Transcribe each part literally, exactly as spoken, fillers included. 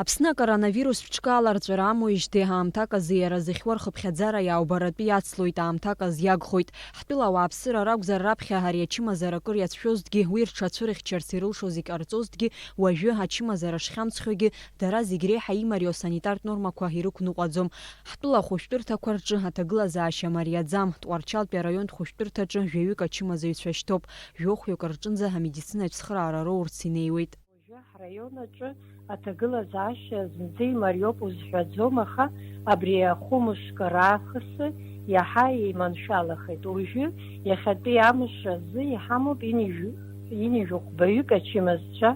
Аԥсны акоронавирус ԥшқа аларҵәара амоуижьҭеи аамҭак азы иара зыхьуа рхыԥхьаӡара иаубаратәы иацлоит, аамҭак азы иагхоит. Ҳтәыла ауааԥсыра ракәзар раԥхьа ари ачымазара акыр иацәшәозҭгьы, уи рҽацәырыхьчарц ирылшо зегь ҟарҵозҭгьы, уажәы ачымазара шхьамҵхьоугьы дара зегь реиҳа имариоу санитартә нормақәа ирықәныҟәаӡом. Ҳтәыла ахәышәтәырҭақәа рҿы аҭагылазаашьа мариаӡам. Тҟәарчалтәи араионтә хәышәтәырҭаҿы жәаҩык ачымазаҩцәа шьҭоуп, жәохәҩык рҿынӡа амедицинатә цхыраара роурц инеиуеит. Уажәы ҳраион аҿы аҭагылазаашьа зынӡа имариоуп узҳәаӡом, аха абри ахәымшкара аахысы иаҳа еиманшәалахеит. Уажәы иахьатәи амш азы иҳамоуп ини-, инижәохәбаҩык ачымазцәа,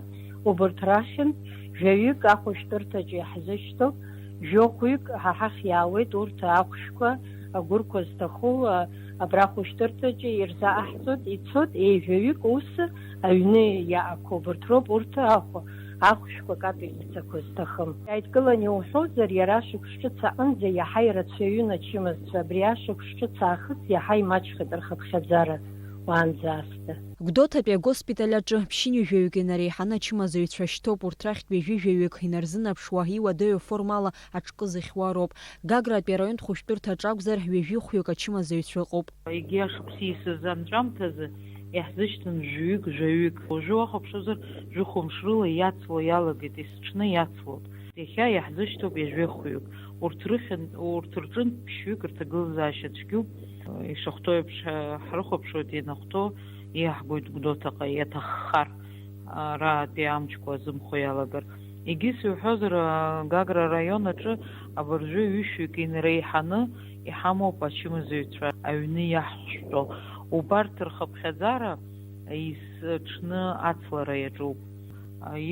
убырҭ рахьынтә жәаҩык ахәышәтәырҭаҿы иаҳзышьҭоуп, жәохәҩык ҳа ҳахь иаауеит, урҭ ахәшәқәа, агәырқәа зҭаху, а, абра ахәышәтәырҭаҿы ирзааҳҵоит, ицоит, еи жәаҩык ус аҩны иаақәа убырҭ роуп, урҭ ахә-, ахәшәқәа капельницақәа зҭахым. Иааидкылан иуҳәозар, иара ашықәс ҿыц аҟынӡа иаҳа ирацәаҩын ачымазцәа, абри ашықәс ҿыц аахыс иаҳа имаҷхеит рхыԥхьаӡара уаанӡа аасҭа. Гәдоуҭатәи агоспиталь аҿы ԥшьынҩажәаҩык инареиҳаны ачымазаҩцәа шьҭоуп, урҭ рахьтә ҩажәи жәаҩык инарзынаԥшуа, иуадаҩу формала аҿкы зыхьуа роуп. Гагратәи араионтә хәышәтәырҭаҿ акәзар, ҩажәи хәҩык ачымазаҩцәа ыҟоуп. Егьи ашықәс иисыз анҵәамҭазы иаҳзышьҭын жәаҩык, жәаҩык. Уажәы уахәаԥшуазар, жәохәымш рыла иацло иалагеит, есыҽны иацлоит. Иахьа иаҳзышьҭоуп ҩажәи хәҩык. Урҭ рыхьын, урҭ рҿынтә ԥшьҩык рҭагылазаашьа цәгьоуп. Ишахәҭоу еиԥш, ҳрыхәаԥшуеит, ианахәҭоу иаҳгоит Гәдоуҭаҟа, иаҭаххар, араатәи амчқәа азымхо иалагар. Егьыс иуҳәозар, Гагра араион аҿы абыржәы ҩышәҩык инреиҳаны иҳамоуп ачымазаҩцәа аҩны иаҳхәшәтәу. Убарҭ рхыԥхьаӡара есыҽны ацлара иаҿуп.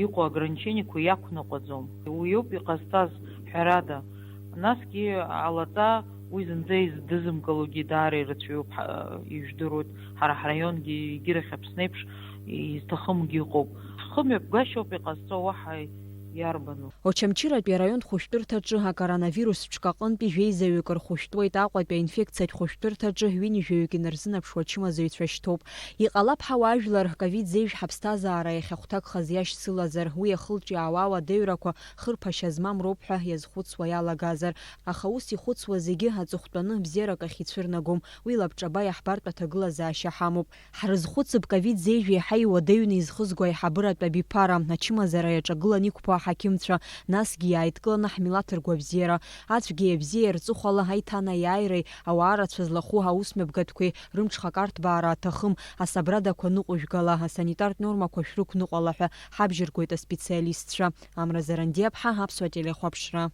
Иҟоу ограничениақәа иақәныҟәаӡом. Уиоуп иҟазҵаз, ҳәарада. Насгьы алаҵа уи зынӡа из-, дызымкылогьы даара ирацәаҩуп, ҳа-, ижәдыруеит, ҳара ҳраионгьы егьирахь Аԥсны еиԥш изҭахымгьы ыҟоуп. Ҳхымҩаԥгашьоуп иҟазҵо, уаҳа иарбану? Очамчыратәи араионтә хәышәтәырҭаҿы акоронавирус ԥшқа аҟынтәи жәеизаҩык рхәышәтәуеит Аҟәатәи аинфекциатә хәышәтәырҭаҿы ҩынҩажәаҩык инарзынаԥшуа ачымазаҩцәа шьҭоуп. Иҟалап ҳауаажәлар ковид зеижә ҳаԥсҭазаара иахьахәҭакхаз иашьцылазар, уи иахылҿиаауа ауадаҩрақәа хырԥашьа змам роуп ҳәа иазхәыцуа иалагазар, аха ус ихәыцуа зегьы аҵыхәтәаны бзиарак ахь ицәырнагом, уи лабҿаба иаҳбартә аҭагылазаашьа ҳамоуп. Ҳрызхәыцып, ковид зеижә еиҳа иуадаҩны изхызго аиҳабыратә абиԥара, ачымазара иаҿагылан иқәԥо аҳақьымцәа, насгьы иааидкыланы ҳмилаҭ ргәабзиара, ацәгьеи абзиеи рҵыхәала аиҭанаиааиреи ауаа рацәа злахәу аусмҩаԥгатәқәеи рымҽхак арҭбаара аҭахым, асабрадақәа ныҟәыжәгала, асанитартә нормақәа шәрықәныҟәала ҳәа ҳабжьыргоит аспециалистцәа. Амра Зарандиаԥҳа, Аԥсуа телехәаԥшра.